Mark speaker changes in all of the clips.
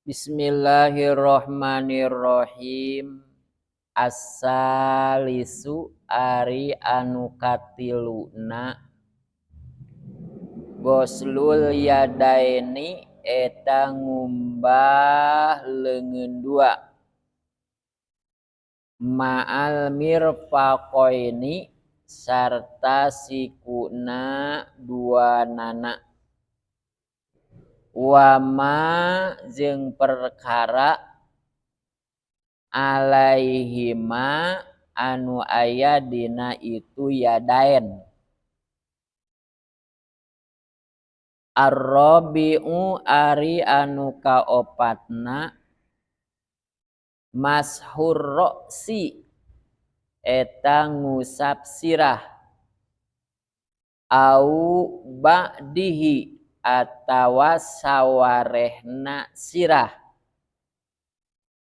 Speaker 1: Bismillahirrahmanirrahim. As-salisu ari anu katiluna goslul yadaini eta ngumbah leungeun dua ma'al mirfaqaini sarta sikuna dua nana wama jeung perkara alaihima anu aya dina itu yadaen. Ar-rabi'u ari anu kaopatna mashur ro'si eta ngusap sirah au ba'dihi atawa sawarehna sirah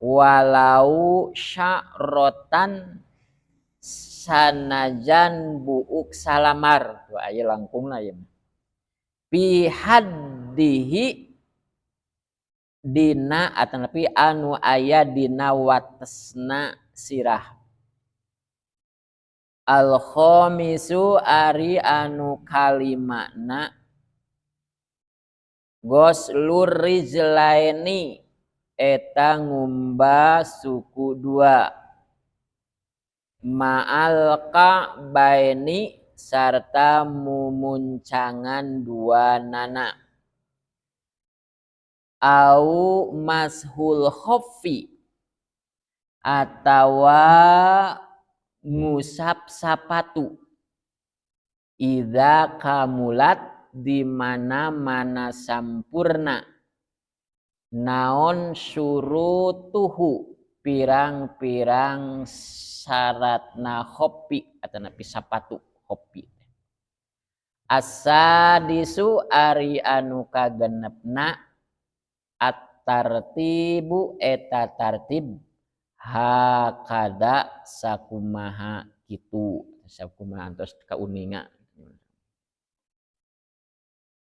Speaker 1: walau sya'rotan sanajan buuk salamar. Wah, aya langkungna ieu mah. Fi haddihi dina atanapi anu aya dina watesna sirah. Al khamisu ari anu kalimana goslur rijlaini eta ngumbah suku dua ma'al ka'baini sarta mumuncangan dua nana au mashul khoffi atawa ngusap sapatu idza kamulat di mana-mana sampurna naon syurutuhu pirang-pirang syaratna khoffi atanapi sapatu khoffi. As-sadisu ari anu kagenepna at-tartibu eta tartib hakada sakumaha kitu sakumaha antos kauninga.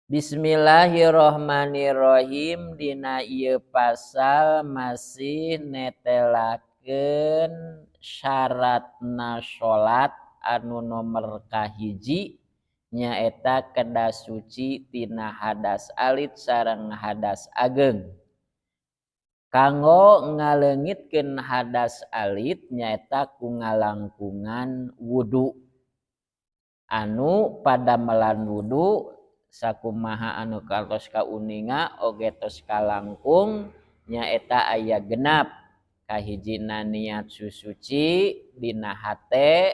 Speaker 1: Bismillahirrahmanirrahim. Dina ieu pasal masih netelakeun syaratna salat anu nomor kahiji nyaeta kedah suci tina hadas alit sareng hadas ageng. Kanggo ngaleungitkeun hadas alit nyaeta ku ngalangkungan wudu. Anu padamelan wudu sakumaha anu kantos kauninga oge tos kalangkung nyaeta aya genap. Kahijina niat susuci dina hate,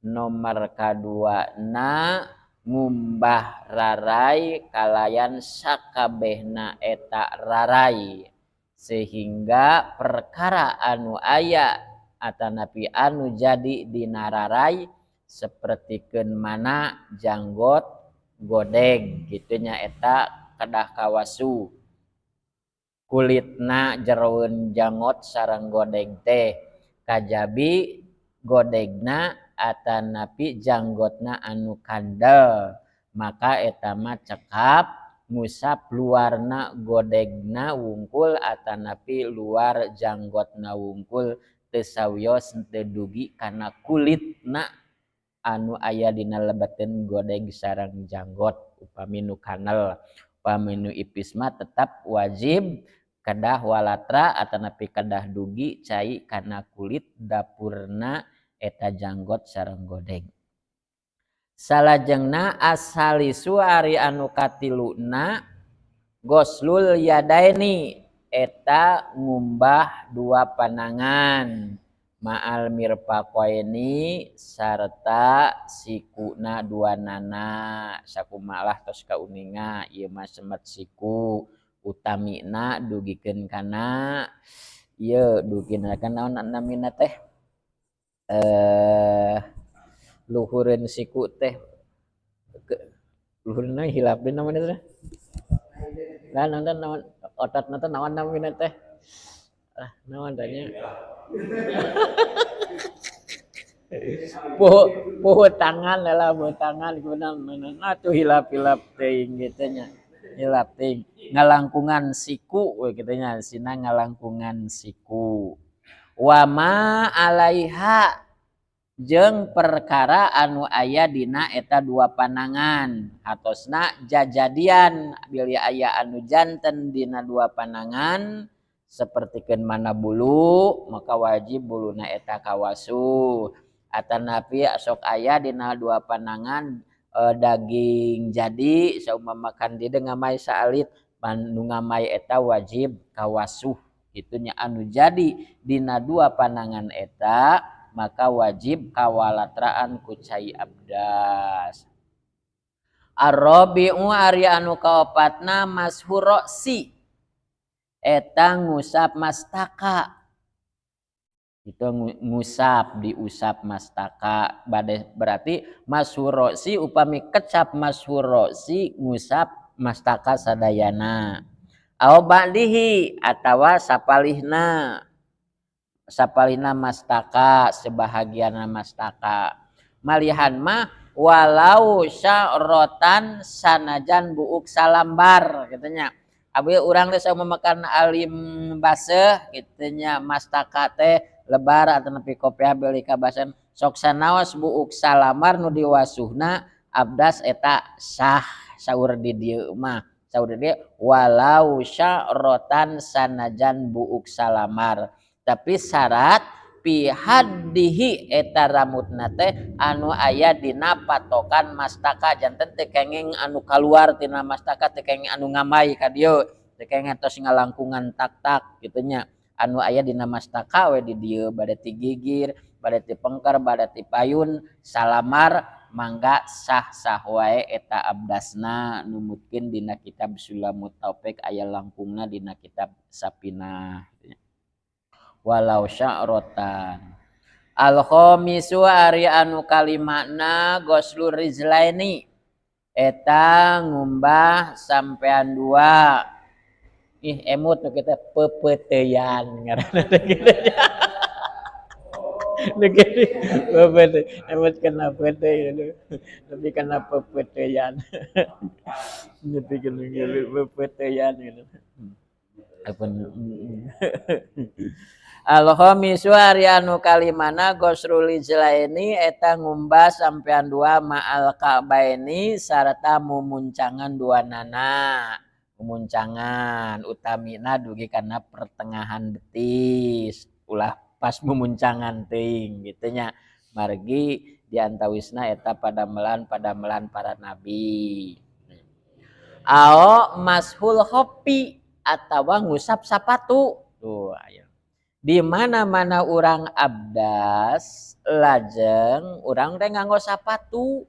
Speaker 1: nomor kaduana ngumbah rarai kalayan sakabehna eta rarai sehingga perkara anu aya atanapi anu jadi dina rarai sapertikeun mana janggot godeg kitu nya eta kedah kawasu kulitna jeroeun janggot sareng godeg teh kajabi godegna atanapi janggotna anu kandel maka eta mah cekap ngusap luarna godegna wungkul atanapi luar janggotna wungkul teu sawios teu dugi kana kulitna anu aya dina lebeteun godeg sareng janggot. Upami nu kanel upami nu ipis mah tetap wajib kedah walatra atanapi kedah dugi cai kana kulit dapurna eta janggot sareng godeg. Salajengna asalisu ari anu katiluna goslul yadaini eta ngumbah dua panangan ma'al mirfaqaini sarta sikuna dua nana sakumalah tos kauninga ieu mah semet siku utamina dugikeun kana ieu dugikeun kana naon namina teh luhureun siku teh luhurna hilap deui namina teh lah nonton naon ototna teh naon namina teh ah naon tanya puhu tangan lah puhu tangan guna atuh hilap-hilap teuing kitu nya. Hilap teuing, ngalangkungan siku we kitu nya, sina ngalangkungan siku. Wa ma alaiha jeung perkara anu aya dina eta dua panangan, atosna jajadian bilih aya anu janten dina dua panangan sapertikeun mana bulu, maka wajib buluna eta kawasuh. Atanapi sok aya dina dua panangan daging jadi saumpama kan di ngamai saalit, nu ngamai eta wajib kawasuh kitu nya. Anu jadi dina dua panangan eta maka wajib kawalatraan ku cai abdas. Ar-rabi'u ari anu kaopatna mashur ra'si eta ngusap mastaka. Itu ngusap, diusap mastaka bade, berarti mashur ra'si upami kecap mashur ra'si ngusap mastaka sadayana, au ba'dihi atawa sapalihna, sapalihna mastaka, sebahagianna mastaka. Malihan mah walau sya'rotan sanajan buuk salambar kitu nya. Abi urang teh saumpama makan alim baseuh kitu nya, mastaka teh lebar atanapi kopiah beli kabasan, sok sanaos buuk salambar nu diwasuhna abdas eta sah. Saur di dieu mah, saur di dieu walau sya'rotan sanajan buuk salambar, tapi syarat pihaddihi eta rambutna teh anu aya dina patokan mastaka, janten teu kenging anu kaluar tina mastaka, teu kenging anu ngamai ka dieu, teu kenging tos ngalangkungan tak-tak kitu nya. Anu aya dina mastaka we di dieu, bade ti gigir, bade ti pengker, bade ti payun salamar, mangga sah-sah wae eta abdasna. Numutkeun dina kitab Sulamut Taufik aya langkungna dina kitab Sapinah walau sya'rotan. Al khamisu ari anu kalimana ghoslur rijlaini eta ngumbah sampean dua. Ih emut nu kita pepeteyan ngaranna teh kitu nya. Nu kitu pepete emut kana pete gitu. Tapi kana pepeteyan. Nepi kana pepeteyan gitu. Apa? Al-khamisu ari anu kalimana ghoslul rijlaini eta ngumbah sampean dua ma'al ka'baini sarta mumuncangan dua nana. Mumuncangan utamina dugi kana pertengahan betis, ulah pas mumuncangan teuing kitu nya. Margi diantawisna eta padamelan-padamelan para nabi. Ao mashul khofi atawa ngusap sapatu. Tuh aya. Di mana-mana urang abdas lajeng urang teh nganggo sapatu.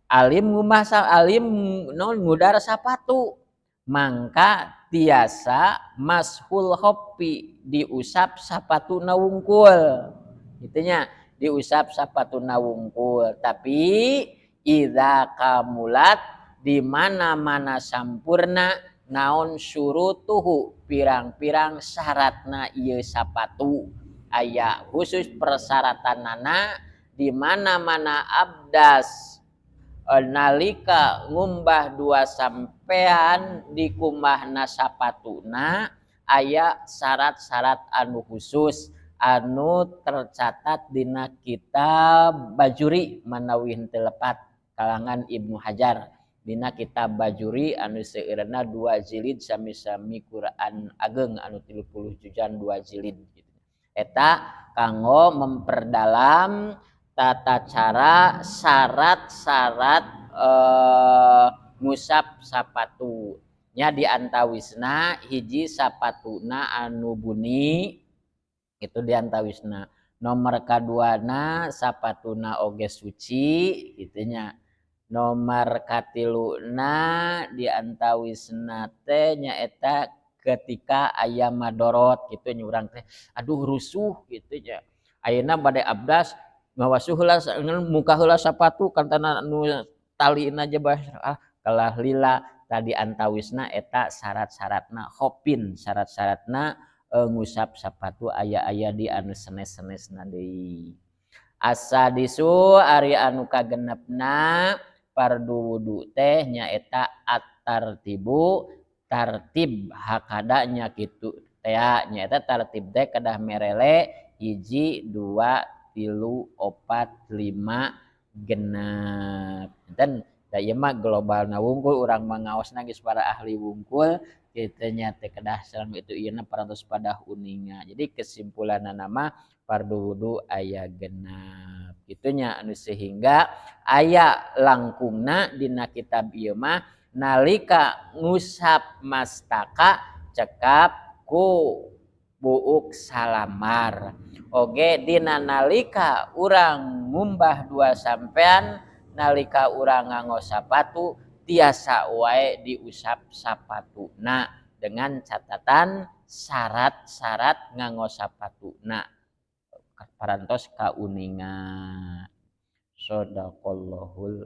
Speaker 1: Alim ngumbah alim non ngudar sapatu, mangka tiasa mashul khofi diusap sapatuna wungkul. Kitu nya, diusap sapatuna wungkul. Tapi idza kamulat di mana-mana sampurna naon syurutuhu pirang-pirang syaratna ieu sapatu, aya khusus persyaratanana di mana-mana abdas nalika ngumbah dua sampean dikumbahna sapatuna aya syarat-syarat anu khusus anu tercatat dina kitab Bajuri manawi henteu lepat kalangan Ibnu Hajar dina kitab Bajuri anu seueurna 2 jilid sami-sami Quran ageng anu 30 juzan 2 jilid gitu. Eta kanggo memperdalam tata cara syarat-syarat ngusap sapatu nya. Diantawisna hiji sapatuna anu buni itu diantawisna, nomor kaduana sapatuna oge suci kitu nya, nomor katiluna diantawisna teh nyaeta ketika aya madorot kitu nya, urang teh aduh rusuh kitu nya, ayeuna bade abdas ngawasuh heula muka heula sapatu kantana nu talina aja bah ah kalah lila. Tadi antawisna eta syarat-syaratna khofin, syarat-syaratna ngusap sapatu aya-aya di anu senes-senesna deui. Asadisu ari anu kagenepna Fardu wudu teh nyaeta at-tartibu, tartib hakada nya kitu tea, nyaeta tartib teh kedah merele 1, 2, 3, 4, 5, 6. Dan da ieu mah globalna wungkul, urang mah ngaosna geus para ahli wungkul kitu nya, teh kedah sareng itu ieu parantos pada uninga. Jadi kesimpulanna nama fardu wudu aya 6 kitu nya, anu sehingga aya langkungna dina kitab ieu mah nalika ngusap mastaka cekap ku buuk salamar oge, dina nalika urang ngumbah dua sampean, nalika urang nganggo sapatu tiasa wae diusap sapatuna dengan catatan syarat-syarat nganggo sapatuna parantos kauninga. Sadaqallahul.